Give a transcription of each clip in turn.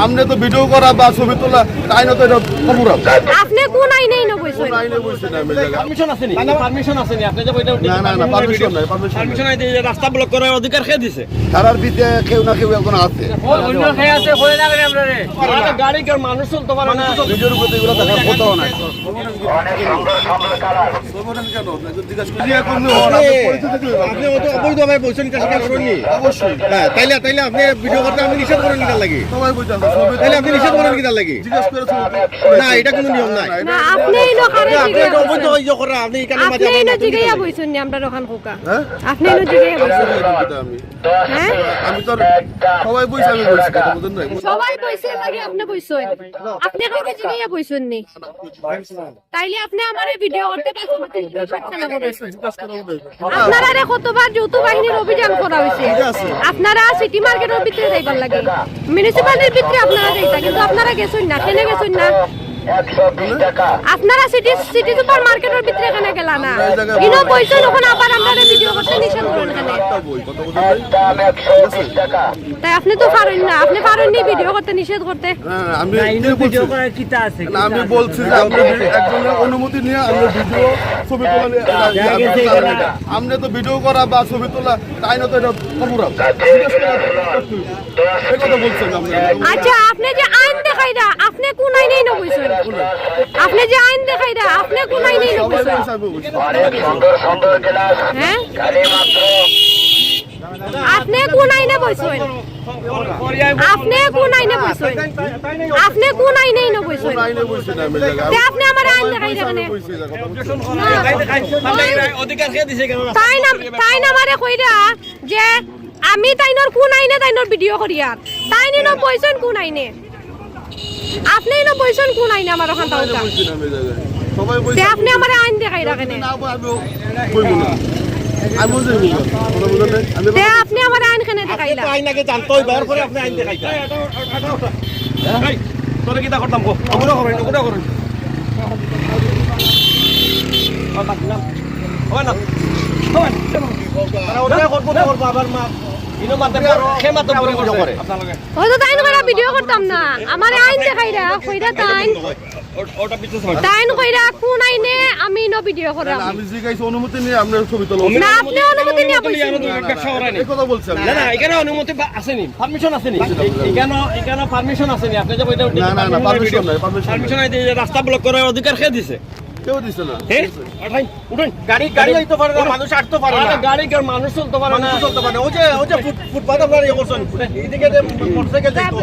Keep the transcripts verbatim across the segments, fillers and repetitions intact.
আপনি তো ভিডিও করা বা ছবি তোলা, এটা আইনত এটা অপরাধ। আপনি কোন আইনে ইনো বইছেন? কোন আইনে বইছি না আমি জায়গা? পারমিশন আছে নি? পারমিশন আছে নি? আপনি যে কইটা না, না, না, পারমিশন নাই, পারমিশন নাই। পারমিশন নাই, এই যে রাস্তা ব্লক করার অধিকার কে দিছে? তারার ভিতরে কেউ না কেউ একজন আছে। ও, অন্য কে আছে, কই না কেন আমরা রে? আরে গাড়ি কেউ মানুষ চলতে পারে না। ভিডিওর উপরে এগুলো দেখার কথা না। অনেক সুন্দর সুন্দর কালার। জিজ্ঞাসা করলে আপনি, আপনি অত অবৈধভাবে বলছেন, এটা স্বীকার করেননি? অবশ্যই। হ্যাঁ, তাইলে, তাইলে আপনি ভিডিও করতে আপনি নিষেধ করেন কিতার লাগি? সবাই বলছে, আমরা সবাই তাইলে আপনি নিষেধ করেন কিতার লাগি? জিজ্ঞেস করে সবাই। না, এটা কোনো নিয়ম নাই। না, আপনি এই লোক আরে না, আপনি জিজ্ঞাসা এটা অবৈধ করছেন। ইয়ে করেন, আপনি এখানে আপনি মাঝে এই আপনি লোক জিজ্ঞাসা বলছেন। বইছেন নি আমরা ওখান খোকা। হ্যাঁ? আপনি এই লোক জিজ্ঞাসা বইছেন। আমি। হ্যাঁ? আমি তো আর সবাই বইছে, আমি বইছি, কথা বুঝেন নাই। সবাই বইছে লাগে আপনি বইছেন। আপনি কাউকে জিজ্ঞাসা বইছেন নি? তাইলে আপনি আমারে ভিডিও করতে পারছেন না, কেন করেন? আপনারারে কতবার যৌথ বাহিনীর অভিযান করা হয়েছে। ঠিক আছে। আপনারা সিটি মার্কেটের ভিতরে যাইবার লাগে, মিউনিসিপালিটির ভিতরে আপনারা যাইতা, কিন্তু আপনারা গেছেন না। কেন গেছেন না? আপনারা সিটি, সিটি সুপার মার্কেটের ভিতরে কেন গেলা না? ইনো বইছেন, ওখানে আবার আপনারা ভিডিও করতে নিষেধ করেন কেন? তাই আপনি তো পারেন না, আপনি পারেননি ভিডিও করতে নিষেধ করতে। হ্যাঁ, আমি না, ইনো ভিডিও করার কিতা আছে? না, আমি বলছি যে আমরা একজনের অনুমতি নিয়ে আমরা ভিডিও, ছবি তোলা নিয়ে, জায়গা থেকে না। আপনি তো ভিডিও করা বা ছবি তোলা, তাই না তো এটা অপরাধ। এই কথা বলছেন আপনি। আচ্ছা, আপনি যে আইন দেখাইরা, আপনি কোন আইনে ইনো বইছেন? আপনি যে আইন দেখাইরা, আপনি কোন আইনে ইনো বইছেন? হ্যাঁ? আপনি কোন আইনে বইছেন? আপনি কোন আইনে বইছেন? আপনি কোন আইনে ইনো বইছেন? তে আপনি আমার আইন দেখাইরা কেনে? অধিকার কে দিছে কেন? তাইন আম-, তাইন আমারে কইরা যে আমি তাইনর কোন আইনে তাইনর ভিডিও করিয়ার? তাইন ইনো বইছেন কোন আইনে? আপনি ইনো বইছেন কোন আইনে আমার ওখান তাও? সবাই বলছে তে আপনি আমার আইন দেখাইরা কেনে? না, আমি বলবো না। আমি বলছি না। কথা বুঝলেন? আমি তে আপনি আমার আইন কেনে দেখাইলা? আইন আগে জানতে হইবে, এরপরে আপনি আইন দেখাইতা। এই, তোরে কিতা করতাম কো? ওগুলো করেন, ওগুলো করেন। ও, না। ও, না। ও, না। তারা ওটা করবো, করবো, আবার মা। ইনো মাতে পারো, সে মাতে পরে করে। আপনার লগে। হয়তো তাইন কইরা ভিডিও করতাম না। আমারে আইন দেখাইরা, কইরা তাইন। ও-, ওটা পিছনে সরান। তাইন কইরা কোন আইনে আমি ইনো ভিডিও করাম? আমি জিজ্ঞাসা অনুমতি নিয়ে আমরা ছবি তুলব। না, আপনি অনুমতি নিয়ে বইছেন। না, না, না, এই কথা বলছি আমি। না, না, এখানে অনুমতি বা-, আছে নি? পারমিশন আছে নি? এখানে, এখানে পারমিশন আছে নি? আপনি যে কইটা না, না, না, পারমিশন নাই, পারমিশন নাই। পারমিশন নাই, এই যে রাস্তা ব্লক করার অধিকার কে দিছে? কেউ দিছে না। হ্যাঁ? উঠেন, উঠেন। গাড়ি, গাড়ি যাইতে পারে না, মানুষ আটতে পারে না। আরে গাড়ি কেউ মানুষ চলতে পারে না। মানুষ চলতে পারে না। ওই যে, ওই যে ফুট-, ফুটপাত আপনারা ইয়ে করছেন। এইদিকে যে মোটরসাইকেল যাইতো।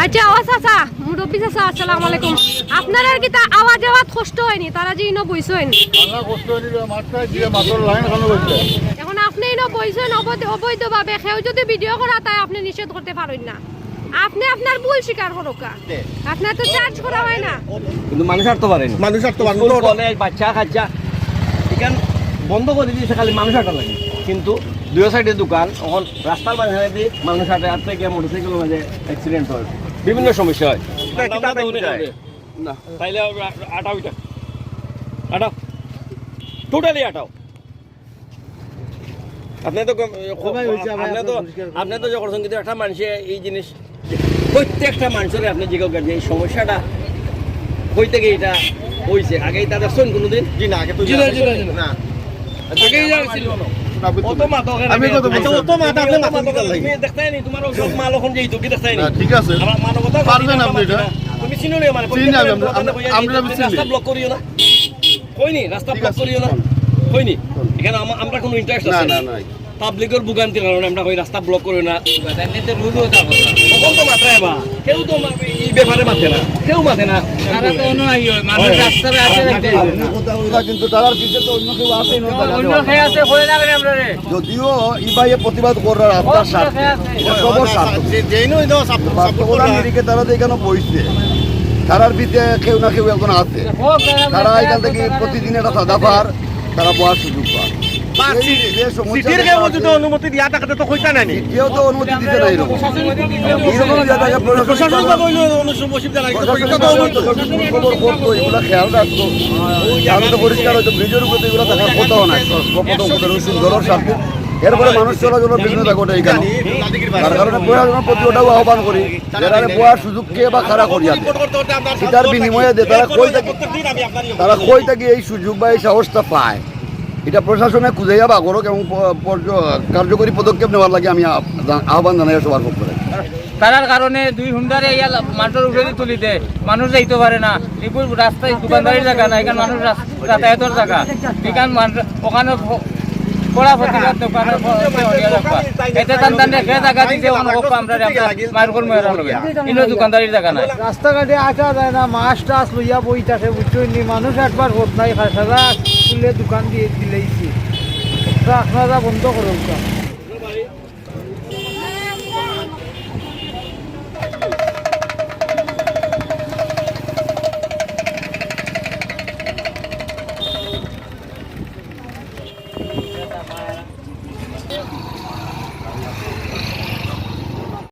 আচ্ছা, ও চাচা, মুরব্বি চাচা, আসসালামু আলাইকুম। আপনারার কিতা আওয়া যাওয়াত কষ্ট হয়নি? তারা যে ইনো বইছেন। আমার কষ্ট হয়নি, মাত্র দিয়ে মাত্র লাইন খানো বলছে। এখন আপনি ইনো বইছেন অবৈধ-, অবৈধভাবে, কেউ যদি ভিডিও করা তাই আপনি নিষেধ করতে পারেন না। আপনি আপনার ভুল স্বীকার করুকা। আপনার তো চার্জ করা হয় না। কিন্তু মানুষ আটতে পারে না। মানুষ আটতে পারে না। স্কুল, কলেজ, বাচ্চা, কাচ্চা, এখান বন্ধ করে দিয়েছে, খালি মানুষ আটা লাগে। কিন্তু দুই সাইডে দোকান, এখন রাস্তার মাঝে দিয়ে মানুষ আটে, আটতে গিয়ে মোটরসাইকেলের মাঝে অ্যাক্সিডেন্ট হয়, বিভিন্ন সমস্যা হয়। না। তাইলে আটা ওইটা, আটা, টোটালি আটাও। আপনি তো কম-, সবাই হইছে, আবার আপনি তো, পরিষ্কার করুন। আপনি তো যখন কিন্তু একটা মানুষে এই জিনিস, প্রত্যেকটা মানুষের আপনি জিজ্ঞাসা করেন যে এই সমস্যাটা হইতে গিয়ে এটা হইছে, আগেই তা দেখছেন কোনোদিন? জি না, আগে তো জি না, জি না, জি না। না। আগেই জানছিল। অত মাথা ওখানে আমি কত আচ্ছা, বলছি? অত মাথা আপনি মাথা দিতে লাগে। তুমি দেখতে নি, তোমার ওসব মাল এখন যেই চোখে দেখতে নি। না, ঠিক আছে। আমার মানবতা পারবেন আপনি এটা? তুমি চিনো নি আমার? চিনি আমি, আমরা, আমরা, আমরা চিনি। রাস্তা ব্লক করিও না। কইনি, রাস্তা ঠিক ব্লক আছে। করিও না। কইনি। এখানে আমা-, আমরা কোনো ইন্টারেস্ট না, আছে না, না। না। পাবলিকের ভোগান্তির কারণে আমরা কই রাস্তা ব্লক করিও না। এমনিতে রুলও তা বলে। তখন তো মাথায় বা, কেউ তো মা-, এই ব্যাপারে মাতে না, কেউ মাতে না। তারা তো অনুযায়ী হয়, মানুষ হয়। রাস্তায় আছে দেখতে পাবে না। কথা বলবা, কিন্তু তারার পিছে তো অন্য কেউ আছে, অন্য তারা অন্য দেওয়া। খেয়ে আছে, হয়ে যাবে না আমরা রে। যদিও ই ভাইয়ে প্রতিবাদ করার আপনার স্বার্থে, সবার স্বার্থে। যে, যেই নয়, দাও, সাপ-, সাপোর্ট বাস্তবতা করা। নিরিখে তারা তো এখানে বইছে, তারার ভিতরে কেউ না কেউ একজন আছে। তারা এখান থেকে প্রতিদিন একটা সাদা পার, তারা বওয়ার সুযোগ পায়। বা এই সি-, যে সমস্যা সিটির কেউ যদি অনুমতি দিয়া থাকে, তো কইতা নাই নি? কেউ তো অনুমতি দিতে নাই এরকম। এরকম দিয়া থাকে প্রশাসন। প্রশাসন তো বললো, অনু-, অসুবিধা নাই। প্রশাসন তো অনুমতি খবর করতো, এগুলা খেয়াল রাখতো। তাহলে তো পরিষ্কার হয়তো, ব্রিজের উপরে তো এগুলা দেখার কথা না। সর্বপ্রথম ওদের ওই সুন্দর স্বার্থে এরপরে মানুষ চলাচলের বিঘ্নতা ঘটে এখানে। তার কারণে প্রশাসনের প্রতি ওটাও আহ্বান করি, যারা বওয়ার সুযোগ কে বা খাড়া করিয়া দেয়, সেটার বিনিময়ে দেয়, তারা কই থাকি, তারা কই থাকি এই সুযোগ বা এই সাহসটা পায়, এটা প্রশাসনে খুঁজাইয়া বার করুক এবং প-, পর্য-, কার্যকরী পদক্ষেপ নেওয়ার লাগি আমি আহ-, আহ্বান জানাই সবার পক্ষ থেকে। তারার কারণে দুই হুন্ডারে ইয়া লা-, মাঠর উপরেদি তুলি দে, মানুষ যাইতো পারে না। এগুর রাস্তায় দোকানদারির জাগা না, এখান মানুষ রাস-, যাতায়াতর জাগা। এখান মান-, ওখানো ভ-, কড়া প্রতিবাদ দোকানে ভ-, ভ-, ইয়া রাখবা। এতে তান তান রেখে জাগা দিছে, ওখানো কপ্পা আমরা রে, আমরা মায়ের কোন মেয়েরা লগে। ইনো দোকানদারির জাগা নাই। রাস্তাঘাটে আসা যায় না, মাছ টাছ লইয়া বই থাকে, বুঝছইন নি? মানুষ একবার হত নাই, খায় সারা খুলে দোকান দিয়ে দিলেইছি। তো আপনারা বন্ধ করুন।